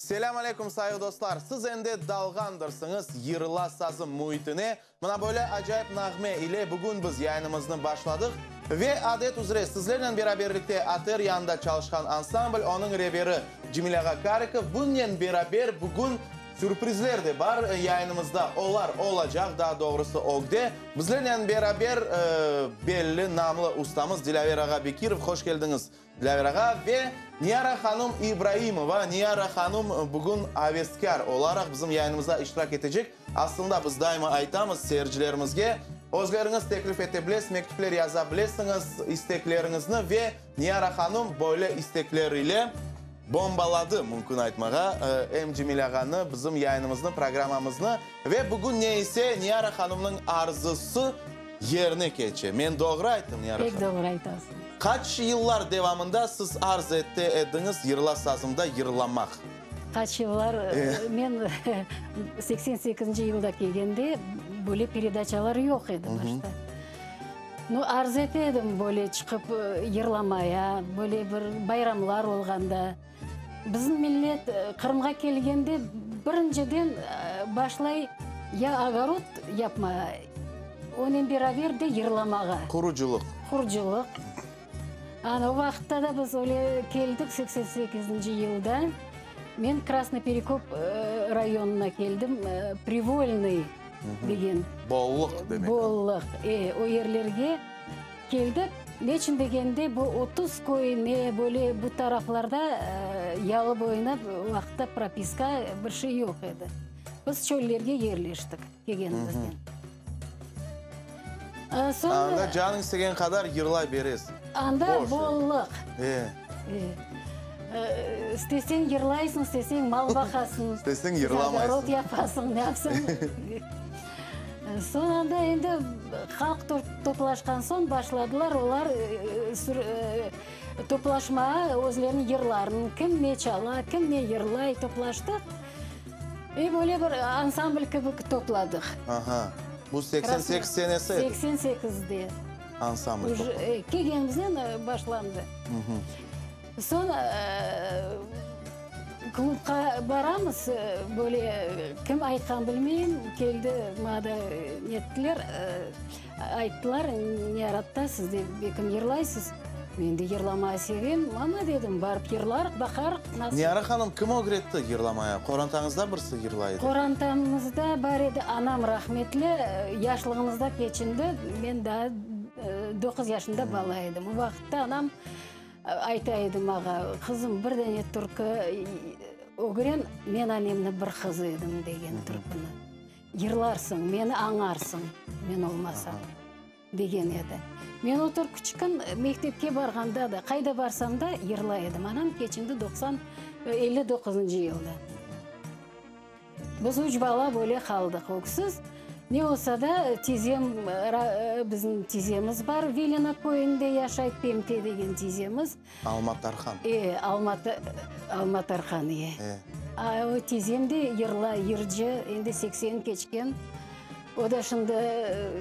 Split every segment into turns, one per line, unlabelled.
Selâm aleyküm, sayğı dostlar! Siz endi dalğandırsıñız Yırla sazım müitine. Mına böyle acayip nağme ile bugün biz yayınımıznı başladıq. Ve adet üzre sizlernen beraberlikte ATR yanında çalışqan ansambl, onıñ reberi Cemil ağa Karikov. Bunnen beraber bugün sürprizler de bar yayınımızda, olar olacaq, daa doğrusı ögde. Bizlernen beraber belli, namlı ustamız Dilâver ağa Bekirov. Hoş keldiñiz, Dilâver ağa ve Niyara hanım İbraimova. Niyara hanım bugün aveskâr olaraq bizim yayınımızda iştirak etecek. Aslında biz daima aytamız seyircilerimizge, özleriñiz teklif ete bilesiz, mektüpler yaza bilesiñiz istekleriñizni ve Niyara hanım böyle istekler ile bombaladı, mümkün aytmağa, em Cemil ağanı, bizim yayınımıznı, programmamıznı. Ve bugün ne ise Niyara hanımnıñ arzusı yerine keçe. Men doğru ayttım, Niyara hanım?
Pek doğru aytasıñız.
Qaç yıllar devamında siz arz ete ediñiz Yırla sazımda yırlamaq?
Qaç yıllar? Men 88-nci yılda kelgende böyle peredaçalar yoq edi başta. Nu, arz ete edim böyle çıqıp yırlamaya, böyle bir bayramlar olğanda. Bizim millet Qırımğa kelgende birinciden başlay ya ogorod yapmağa, onen beraber de yırlamağa.
Qurucılıq.
Qurucılıq. Ana, o vaqıtta da biz öyle keldik, 88-nci yılda. Men Krasnıy Perekop rayonına keldim, Privolnıy degen.
Bollıq demek.
Bollıq, e, o yerlerge keldik. Neçün degende, bu 30 köyüne, böyle bu taraflarda, yalı boyuna o vaqıtta propiska, bir şey yoq edi. Biz çöllerge yerleştik kelgenimizden.
Soñ. Anda canıñ istegen qadar yırlay beresiñ.
Anda bollıq. E. İsteseñ yırlaysıñ, isteseñ mal baqasıñ.
İsteseñ yırlamaysıñ.
Ogorod yapasıñ, ne yapsañ. Soñ anda endi halq toplaşqan soñ başladılar olar toplaşmağa, özleriniñ yırlarını, kim ne çala, kim ne yırlay, toplaştıq. E, böyle bir ansambl kibi topladıq.
Aha. Bu 88 senesi edi?
88-de.
Ansambl topladı.
Kelgenimizden başlandı. Soñ klubqa baramız, böyle kim aytqan bilmeyim, keldi, maña da nettiler, ayttılar, Niyaratta siz de bekim yırlaysız. Men de yırlamağa sevem, amma dedim, barıp yırlarıq, baqarıq, nasıl.
Niyara hanım, kim ögretti yırlamaya? Qorantañızda birisi yırlay edi?
Qorantamızda bar edi, anam rahmetli, yaşlığımızda keçindi, men daa doquz yaşında bala edim. O vaqıtta anam ayta edi mağa, qızım, bir dane türkü ögren, men anemniñ bir qızı edim degen türküni. Yırlarsıñ, meni añarsıñ, men olmasam. Degen edi. Men o türküçikin mektepke barğanda da, qayda barsam da yırlay edim. Anam keçindi 90, 59-ncı yılda. Biz üç bala böyle qaldıq öksüz. Ne olsa da, tizem, bizim tizemiz bar, Vilino köyünde yaşay, Pemte degen tizemiz.
Alma Tarhan.
E, Alma, Alma Tarhan, e. E. A, o tizem de yırlay, yırcı, endi 80 keçken. O da şimdi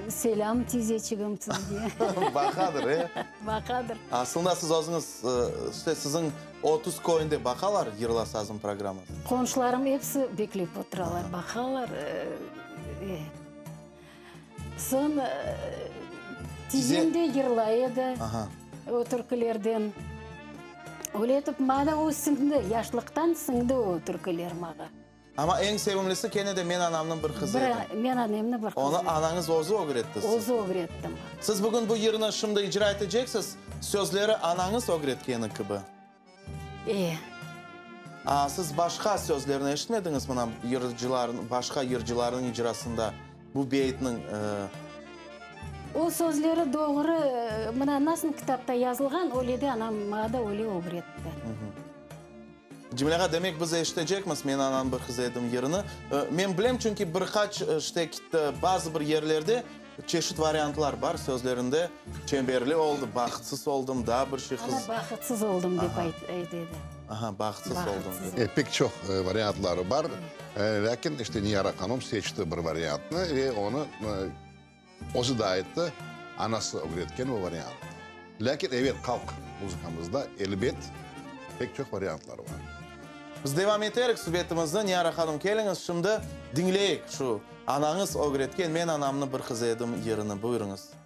selâm tizeçigim sizge.
Baqadır, e?
Baqadır.
Aslında siz özüñiz, işte siziñ 30 köyünde baqalar Yırla sazım programmasını?
Qonşularım episi beklep oturalar, baqalar. E. Soñ tizem de yırlay edi o türkülerden. Öyle etip maña o siñdi, yaşlıqtan siñdi o türküler maña.
Amma eñ sevimlisi kene de Men anamnıñ bir qızı edim.
Men anamnıñ bir qızı.
Onı anañız özü ögretti sizge.
Özü ögretti maña.
Siz bugün bu yırnı şimdi icra eteceksiz, sözleri anañız ögretkeni kibi.
E.
A, siz başqa sözlerni eşitmediñiz mına yırcılarnıñ, başqa yırcılarnıñ icrasında bu beyitniñ?
O sözleri doğru, mına nasıl kitapta yazılğan, öyle de anam maña da öyle ögretti.
Cemile ağa, demek biz eşitecekmiz Men anam bir qız edim yırını. Men bilem, çünki bir qaç, işte, bazı bir yerlerde çeşit variantlar bar sözlerinde. Çemberli oldı, bahıtsız oldım, daa bir şey qız.
Ana bahıtsız oldım dep ayta edi.
Aha, bahıtsız oldım dep.
E, pek çoq variantları bar. Lâkin, işte, Niyara hanım seçti bir variantnı ve onı özü de ayttı, anası ögretken o variantnı. Lâkin, ebet, halq muzıkamızda, elbet, pek çoq variantlar bar.
Biz devam eterik subetimizni. Niyara hanım, keliñiz, şimdi diñleyik şu anañız ögretken Men anamnı bir qızı edim yırını. Buyurıñız.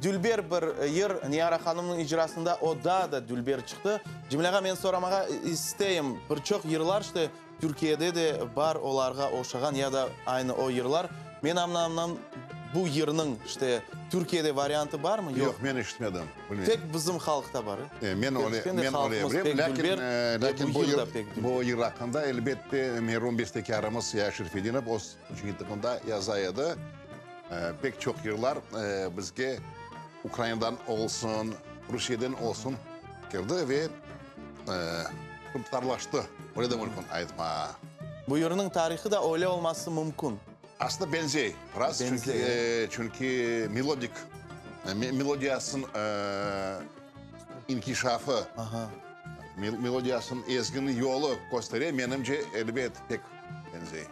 Dülber bir yır, Niyara hanımnıñ icrasında o daa da dülber çıqtı. Cemile ağa, men soramağa isteyim, bir çoq yırlar işte Türkiyede de bar olarğa oşağan ya da aynı o yırlar. Men añlamam, bu yırnıñ işte Türkiyede variantı barmı, yoq?
Yoq, men eşitmedim, bilmeyim.
Tek bizim halqta bar, e?
Men öyle, men öyle bilem, lâkin, lâkin bu yır, bu yır aqqında elbette merum bestekârımız Ya Şerfedinov öz cıyıntığında yaza edi. Pek çoq yırlar bizge Ukrainadan olsun, Rusiyeden olsun kirdi ve qırımtatarlaştı, öyle de mümkün aytmağa.
Bu yırnıñ tarihı da öyle olması mümkün.
Aslında benzey biraz, çünki, çünki melodik, melodiyasınıñ inkişafı, melodiyasınıñ ezgin yolu köstere, menimce, elbet, pek benzey.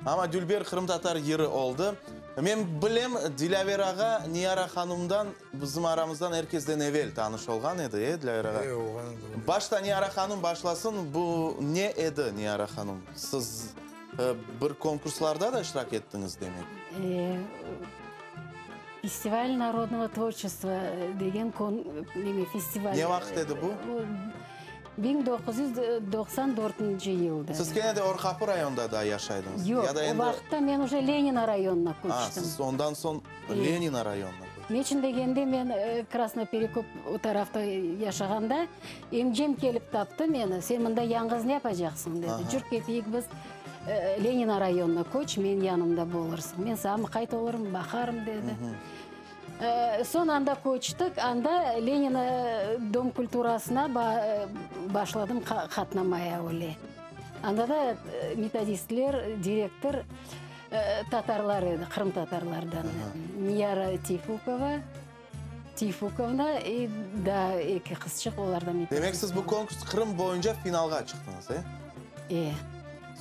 Amma dülber qırımtatar yırı oldı. Men bilem, Dilâver ağa Niyara hanımdan bizim aramızdan er kezden evel tanış olğan edi, e, Dilâver ağa?
E, olğan edi.
Başta Niyara hanım başlasın, bu ne edi, Niyara hanım? Siz bir konkurslarda da iştirak ettiñiz, demek?
E, Festival narodnogo tvorçestva degen neme, festival.
Ne vaqıt edi bu?
1994 yılda.
Siz kene de Orqapı rayonında daa yaşaydıñız?
Yoq,
ya da
o
endi...
vaqıtta men uje Lenina rayonına
A,
köçtim.
siz ondan soñ Lenina rayonına köçtiñiz.
Neçün degende, men Krasnoperekop o tarafta yaşağanda, emcem kelip taptı meni, sen mında yañğız ne yapacaqsıñ, dedi. Cür keteyik biz Lenina rayonına köç, menim yanımda bolursıñ. Men saña mıqayt olurım, baqarım, dedi. Soñ anda köçtik, anda Lenina dom kulturasına başladım qatnamaya öyle. Anda da metodistler, direktor tatarlar edi, qırımtatarlardan. Niyara Teyfukova, Teyfukovna i daa eki qızçıq, olar da metodist.
Demek, siz bu konkurs Qırım boyunca finalğa çıqtıñız, e?
E.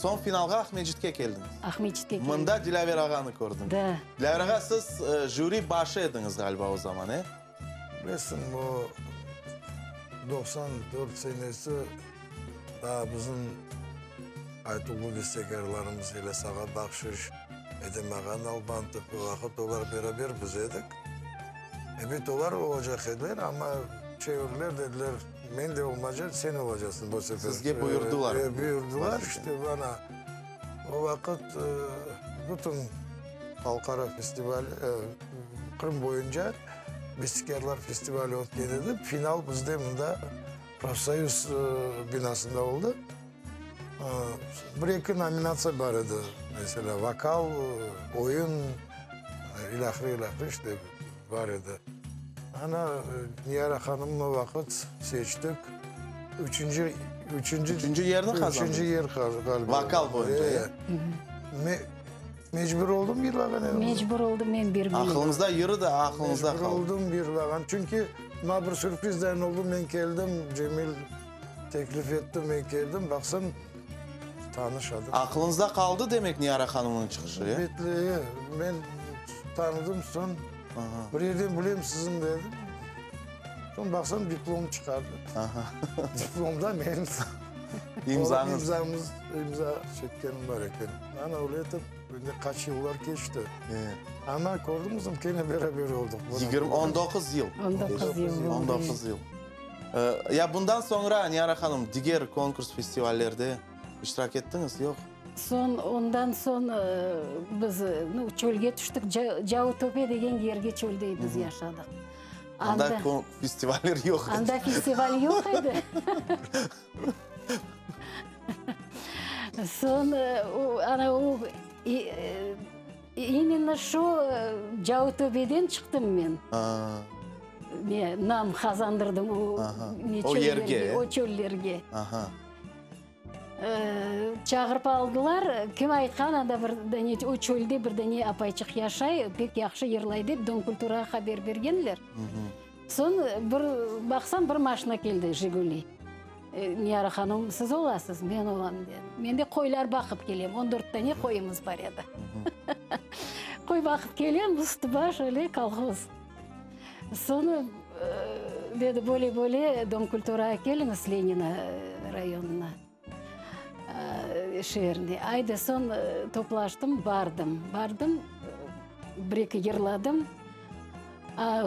Soñ finalğa Aqmescitke keldiñiz.
Aqmescitke keldim.
Mında Dilâver ağanı kördiñiz.
Da.
Dilâver ağa, siz jüri başı ediñiz ğaliba o zaman, e?
Bilesiñ, o 94 senesi daa bizim aytuvlı bestekârlarımız İlyas ağa Bahşiş, Edem ağa Nalbantov, o vaqıt olar beraber biz edik. Ebet, olar olacaq ediler, amma çevirdiler, dediler, Men de olmaycam, sen olacaqsıñ bu sefer.
Sizge buyurdılar.
E, buyurdılar, işte, bana. O vaqıt bütün halqara festival, Qırım boyunca bestekârlar festivali ötken edi. Final bizde mında Profsoyuz binasında oldı. Bir-eki nominatsiya bar edi, meselâ, vokal, oyun, ilâhre, ilâhre, işte, bar edi. Ana, Niyara hanımnı o vaqıt seçtik. Üçünci, üçünci,
Üçünci yerni qazandı.
Üçünci yer ğaliba.
Vokal boyunca,
E, me, mecbur oldım yırlağan edim.
Mecbur oldım men bermeye.
Aqılıñızda yırı da aqılıñızda
Mecbur
qaldı.
oldım yırlağan. Çünki maña bir sürpriz dayın oldı, men keldim, Cemil teklif etti, men keldim, baqsam, tanış adam.
Aqılıñızda qaldı demek Niyara hanımnıñ çıqışı, e?
Elbette, e. Men tanıdım soñ. Bir yerden bilem sizni dedim. Soñ baqsam diplom çıqardı. Diplomda menim
İmzañız.
İmzamız, imza çekkenim bar eken. Ana öyle etip, endi qaç yıllar keçti. Ana kördiñizmi, kene beraber oldıq.
Yigirmi, 19 yıl.
19 yıl oldı.
19 yıl. Ya bundan soñra, Niyara hanım, diger konkurs, festivallerde iştirak ettiñiz, yoq?
Soñ, ondan soñ biz, nu, çölge tüştik, Cavıtöpe degen yerge çölde biz yaşadıq.
Anda festivaller yoq edi.
Anda festival yoq edi. Soñ, ana o, imenno şu Cavıtöpeden çıqtım men. Ne, nam qazandırdım o,
o yerge,
o çöllerge. Çağırıp aldılar, kim aytqan, anda bir dane, o çölde bir dane apayçıq yaşay, pek yahşı yırlay dep, Domkulturağa haber bergenler. Soñ bir baqsam, bir maşina keldi, Jiguli. Niyara hanım, siz olasız? Men olam, dedim. Men de qoylar baqıp kelem, on dört dane qoyumız bar edi. Qoy baqıp kelem, üstü-baş öyle kolhoz. Soñ dedi, böyle-böyle Domkulturağa keliñiz, Lenina rayonına, şeerine. Ayda soñ toplaştım, bardım. Bardım, bir-eki yırladım.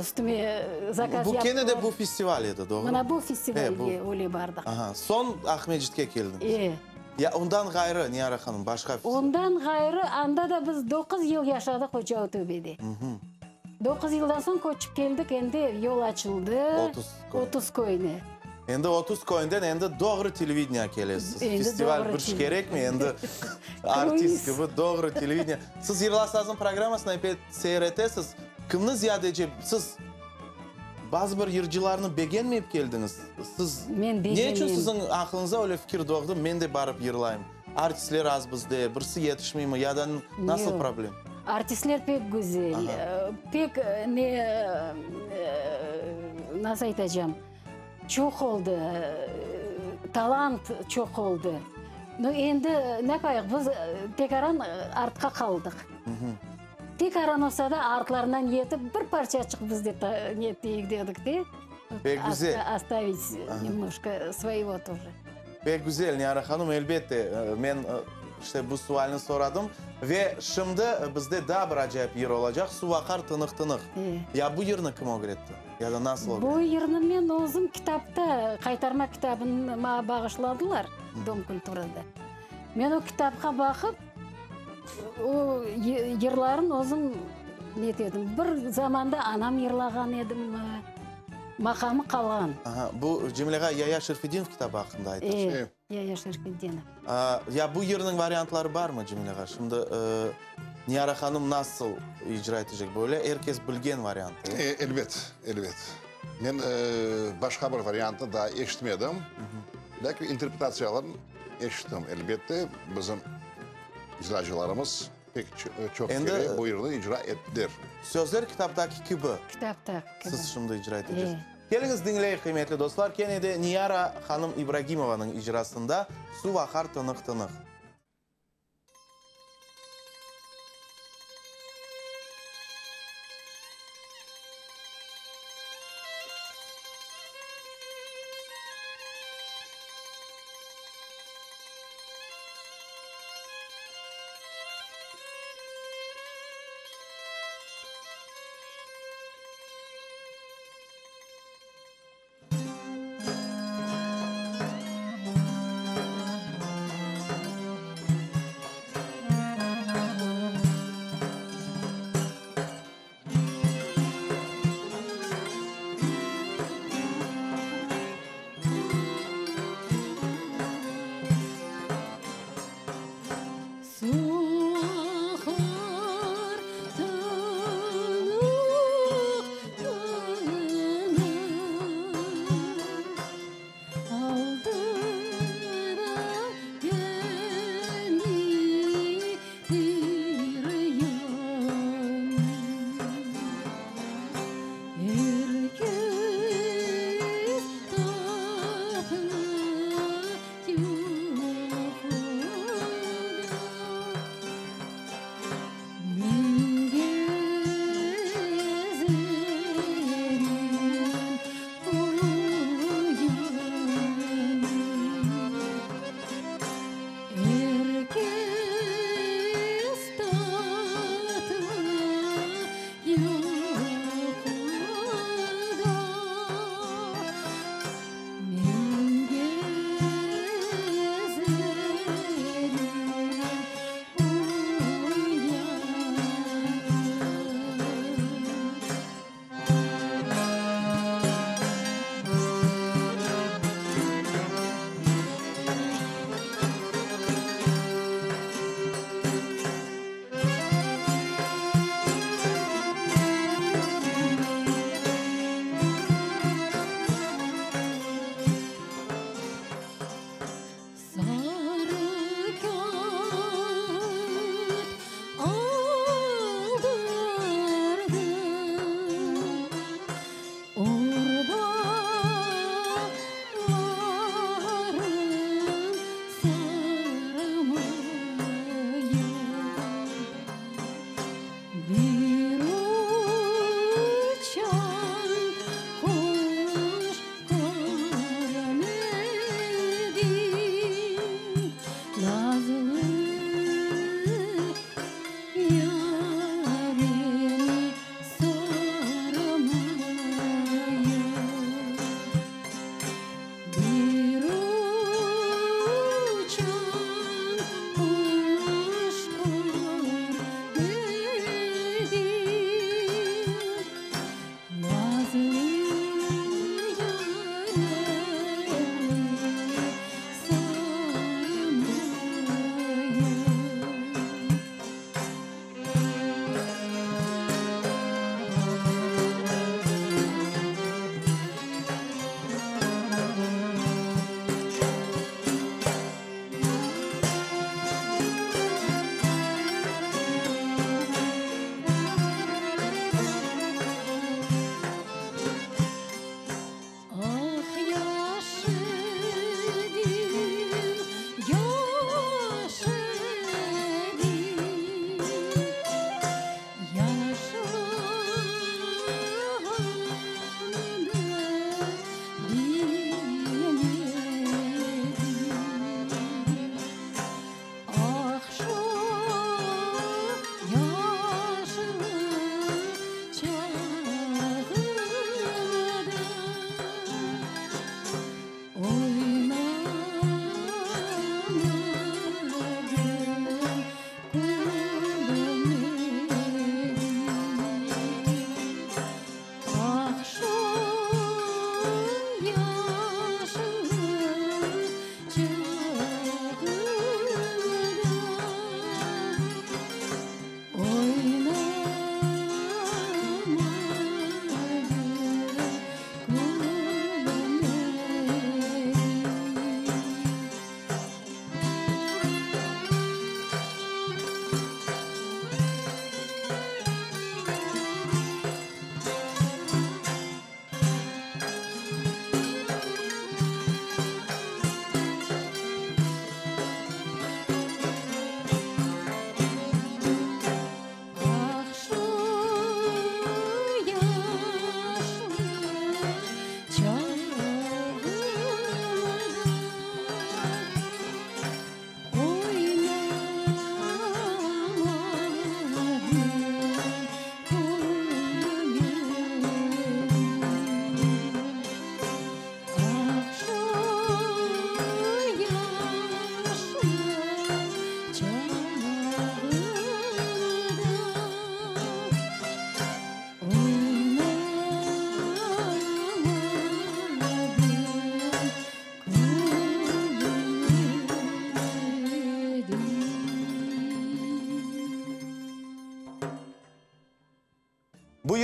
Üstüme zakaz
Bu kene de
yaptılar.
bu festival edi, doğru?
Mına bu
E, bu.
festivalge öyle bardıq.
Aha, soñ Aqmescitke keldiñiz.
E.
Ya ondan ğayrı, Niyara hanım, başqa festival?
Ondan ğayrı anda da biz doquz yıl yaşadıq Ocautübede. Doquz yıldan soñ köçip keldik, endi yol açıldı.
30 köy.
30 köyüne.
Endi 30 köyünden endi doğru televideniye kelesiz.
Endi
Festival
doğru
bir şey kerekmi endi artist kibi doğru televideniye. Siz Yırla sazım programmasını epey seyir etesiz. Kimni ziyadece siz bazı bir yırcılarnı begenmeyip keldiñiz? Siz
Men
ne içün
begenem.
siziñ aqlıñıza öyle fikir doğdı, men de barıp yırlayım? Artistler az bizde, birisi yetişmeymi ya da nasıl
Yoq.
problem?
Artistler pek güzel, pek ne, nasıl aytacam, çoq oldı, talant çoq oldı. No, endi ne yapayıq, biz tekaran artqa qaldıq. Tekaran olsa da artlarından yetip bir parçaçıq biz de neteyik dedik de.
Pek güzel.
Ostavить nemnожко svoego тоже.
Pek güzel, Niyara hanım, elbette, men işte bu sualni soradım. Ve şimdi bizde daa bir acayip yır olacaq, Suv aqar tınıq-tınıq. Ya bu yırnı kim ögretti? Ya da nasıl ögretti?
Bu yırnı men özüm kitapta, Qaytarma kitabını maña bağışladılar Dom kulturada. Men o kitapqa baqıp, o yırların özüm net edim. Bir zamanda anam yırlağan edimmi, maqamı qalğan.
Aha, bu Cemile ağa Yaya Şerfedinov kitabı aqqında aytasız.
E, Yaya Şerfedinov.
Ya bu yırnıñ variantları barmı, Cemile ağa? Şimdi Niyara hanım nasıl icra etecek böyle er kes bilgen variantı?
E, elbet, elbet. Men başqa bir variantnı daa eşitmedim. Lâkin interpretatsiyalarnı eşittim. Elbette, bizim icracılarımız pek çoq kere bu yırnı icra ettiler.
Sözler kitaptaki kibi.
Kitaptaki kibi.
Siz şimdi icra eteceksiz. Keliñiz diñleyik, qıymetli dostlar, kene de Niyara hanım İbragimovanıñ icrasında Suv aqar tınıq-tınıq.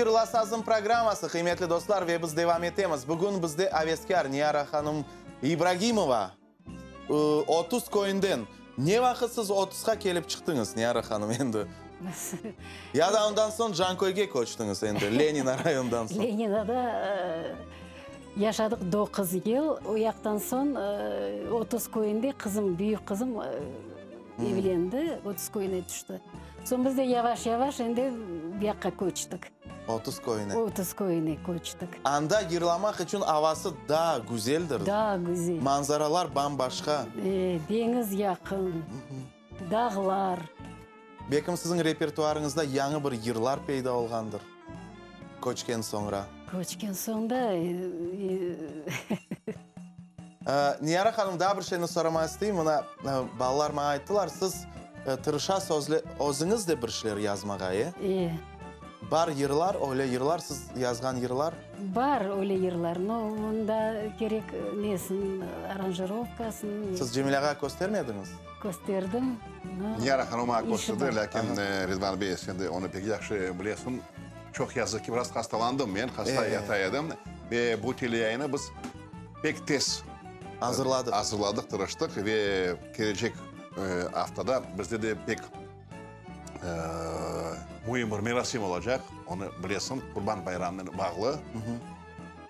Yırla sazım programması, qıymetli dostlar, ve biz devam etemiz. Bugün bizde aveskâr Niyara hanım İbragimova, 30 köyünden. Ne vaqıt siz Otuzğa kelip çıqtıñız, Niyara hanım, endi? Ya da ondan soñ Canköyge köçtiñiz endi, Lenina rayonından soñ.
Leninada yaşadıq doquz yıl. O yaqtan soñ 30 köyünde qızım, büyük qızım evlendi, 30 köyüne tüşti. Soñ biz de yavaş-yavaş endi bu yaqqa köçtik.
30 köyüne.
30 köyüne köçtik.
Anda yırlamaq içün avası daa güzeldir.
Daa güzel.
Manzaralar bam-başqa.
E, deñiz yaqın, dağlar.
Belkim siziñ repertuarıñızda yañı bir yırlar peyda olğandır köçken soñra?
Köçken soñ da.
Niyara hanım, daa bir şeyni soramaq isteyim. Mına, balalar maña ayttılar, siz tırışasız özüñiz de bir şeyler yazmağa, e?
E.
Bar yırlar, öyle yırlar, siz yazğan yırlar?
Bar öyle yırlar, no, onda kerek nesin, aranjirovkasın.
Siz Cemilağa köstermediñiz?
Kösterdim, no,
Niyara hanım maña
işi
kösterdi,
bar.
lâkin, Ridvan bey, sen de onı pek yahşı bilesiñ, çoq yazıq ki, biraz hastalandım men, hasta yata edim ve bu teleyayını biz pek tez
Azırladıq.
azırladıq, tırıştıq ve kelecek aftada bizde de pek müim bir merasim olacaq, onı bilesiñ, Qurban bayramınen bağlı.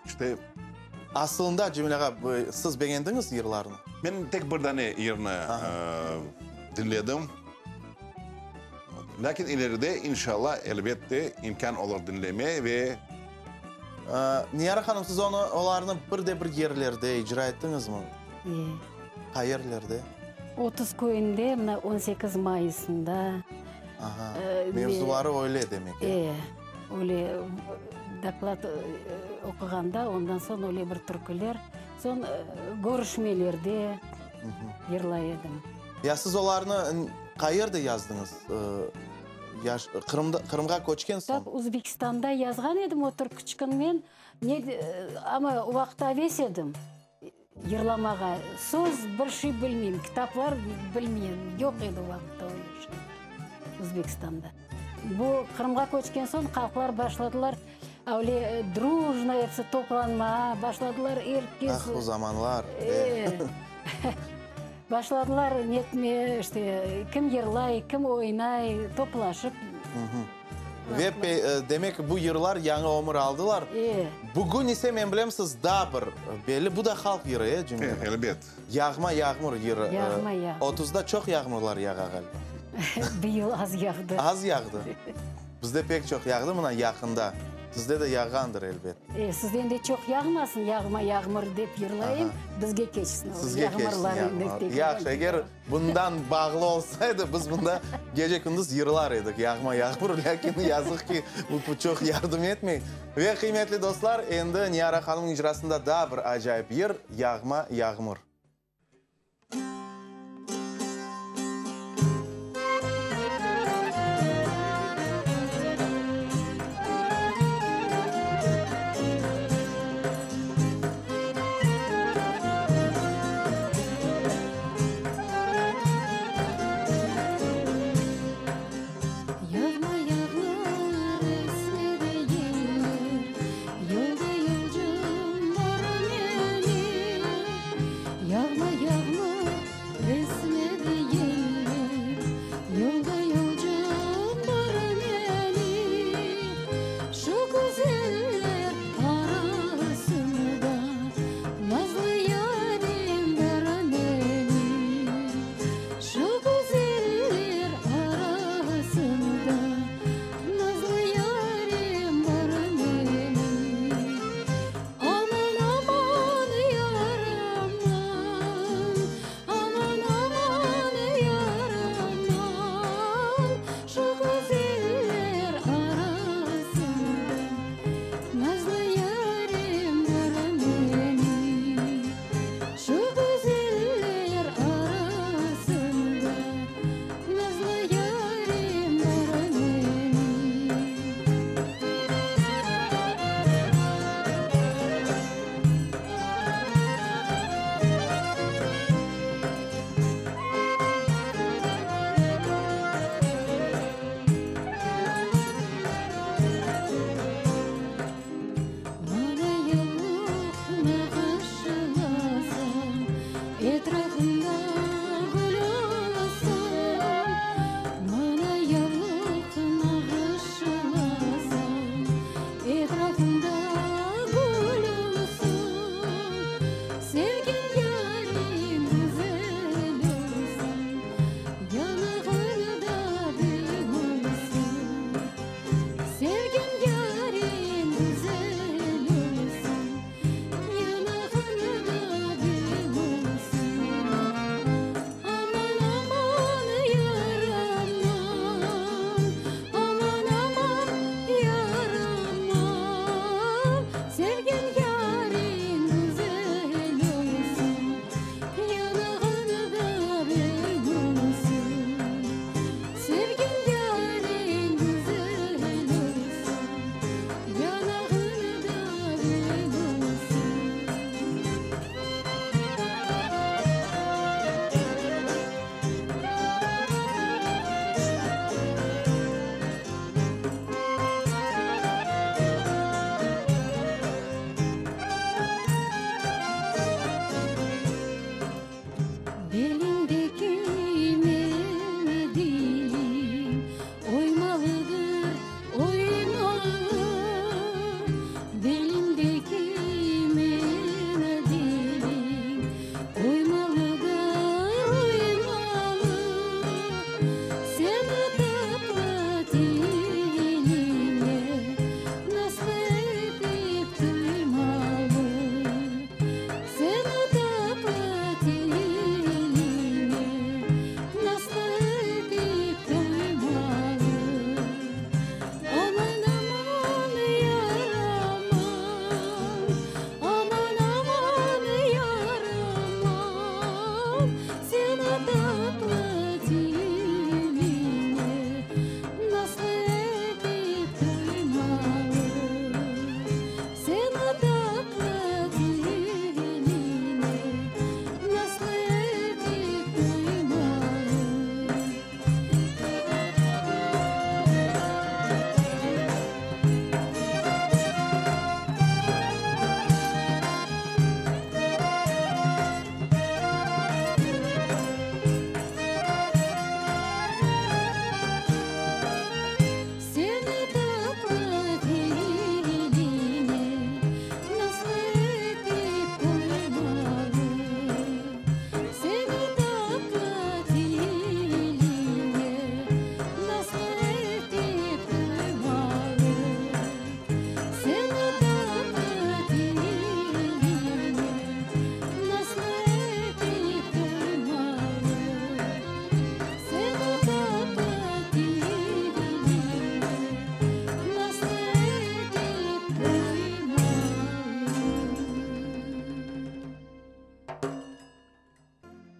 İşte.
Asılında, Cemil ağa, siz begendiñiz yırlarnı?
Men tek bir dane yırnı diñledim. Lâkin ileride, inşallah, elbette, imkân olur diñleme ve.
Niyara hanım, siz onı, olarnı bir de bir yerlerde icra ettiñizmi?
E.
Qayerlerde?
30 köyünde, mına, 18 mayısında.
Aha, mevzuları öyle demek, e?
E, öyle doklad oquğanda, ondan soñ öyle bir türküler, soñ körüşmelerde yırlay edim.
Ya siz olarnı qayerde yazdıñız? Yaş, Qırımda, Qırımğa köçken soñ?
Tap Özbekistanda yazğan edim o türküçikni men, ne, amma o vaqıt aves edim yırlamağa. Söz, bir şey bilmeyim, kitaplar bilmeyim, yoq edi o vaqıtta öyle şey Özbekistanda. Bu Qırımğa köçken soñ halqlar başladılar öyle drujno episi toplanmağa başladılar, er kes.
Ah, o zamanlar!
E. Başladılar netme, işte, kim yırlay, kim oynay, toplaşıp.
Ve, demek, bu yırlar yañı ömür aldılar.
E.
Bugün ise, men bilem, siz daa bir belli, bu da halq yırı, e, Cemile?
E, elbet.
Yağma yağmur yırı.
Yağma yağmur.
Otuzda çoq yağmurlar yağa ğaliba.
Bıyıl az yağdı.
Az yağdı? Bizde pek çoq yağdı mına yaqında. Sizde de yağğandır elbet.
E, sizden de çoq yağmasın, yağma yağmur dep yırlayım, bizge keçsin o
Sizge keçsin
yağmurlar endi.
yağmur. Yahşı, eger bundan bağlı olsaydı, biz bunda gece-kündüz yırlar edik, yağma yağmur, lâkin yazıq ki, bu çoq yardım etmey. Ve, qıymetli dostlar, endi Niyara hanımnıñ icrasında daa bir acayip yır, Yağma yağmur.
Yağma yağmur, esme de yeller, Yolda yolcum bar menim.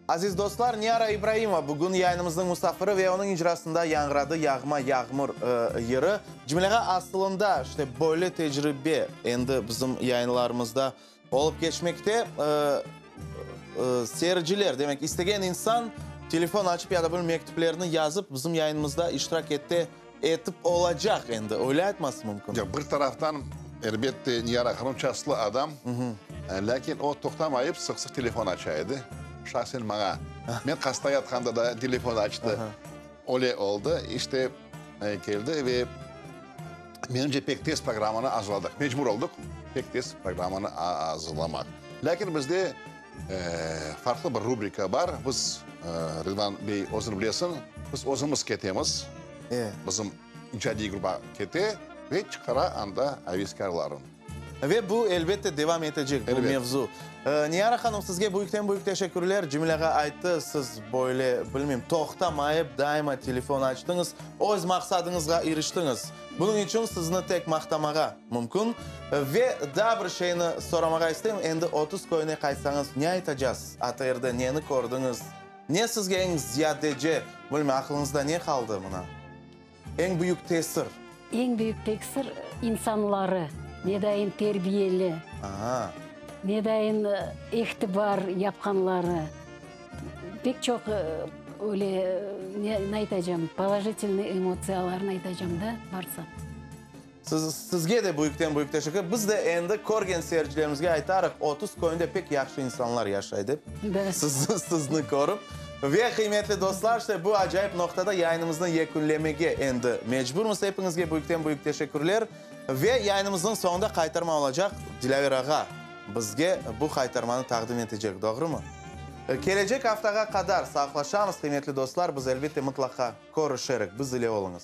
Aziz dostlar, Niyara İbraimova bugün yayınımıznıñ musafiri ve onıñ icrasında yañğıradı Yağma yağmur yırı. Cemile ağa, asılında, işte, böyle tecribe endi bizim yayınlarımızda olıp keçmekte. Seyirciler, demek, istegen insan telefon açıp ya da bir mektüplerini yazıp bizim yayınımızda iştirak ete, etip olacaq endi, öyle aytması mümkün.
Yoq, bir taraftan, elbette, Niyara hanım çastlı adam, lâkin o toqtamayıp sıq-sıq telefon aça edi, şahsen maña. Men hasta yatqanda da telefon açtı. Öyle oldı, işte, keldi ve menimce pek tez programmanı azırladıq. Mecbur oldıq pek tez programmanı azırlamaq. Lâkin bizde farqlı bir rubrika bar. Biz, Ridvan bey, özüñ bilesiñ, biz özümiz ketemiz, bizim icadiy grupa kete ve çıqara anda aveskârlarnı.
Ve bu, elbette, devam etecek, bu mevzu. Niyara hanım, sizge büyükten-büyük teşekkürler. Cemil ağa ayttı, siz böyle, bilmeyim, toqtamayıp, daima telefon açtıñız, öz maqsadıñızğa iriştiñiz. Bunıñ içün sizni tek maqtamağa mümkün. Ve daa bir şeyni soramağa isteyim, endi 30 köyüne qaytsañız, ne aytacaz ATRde, neni kördiñiz, ne sizge eñ ziyadece, bilmeyim, aqlıñızda ne qaldı mına? Eñ büyük tesir?
Eñ büyük teksir, insanları, nedayın terbiyeli, nedayın ihtibar yapqanları, pek çoq öyle, ne aytacam, polojitelnıy emotsiyalarnı aytacam da, barsam.
Sizge de büyükten-büyük teşekkür. Biz de endi körgen seyircilerimizge aytarıq, 30 köyünde pek yahşı insanlar yaşay dep, sizni körip. Ve, qıymetli dostlar, işte bu acayip noqtada yayınımıznı yekünlemege endi mecburmız. Epiñizge büyükten-büyük teşekkürler. Ve yayınımıznıñ soñunda qaytarma olacaq. Dilâver ağa bizge bu qaytarmanı taqdim etecek, doğrumı? Kelecek aftağa qadar sağlıqlaşamız, qıymetli dostlar. Biz, elbette, mıtlaqa körüşerik. Biz ile oluñız.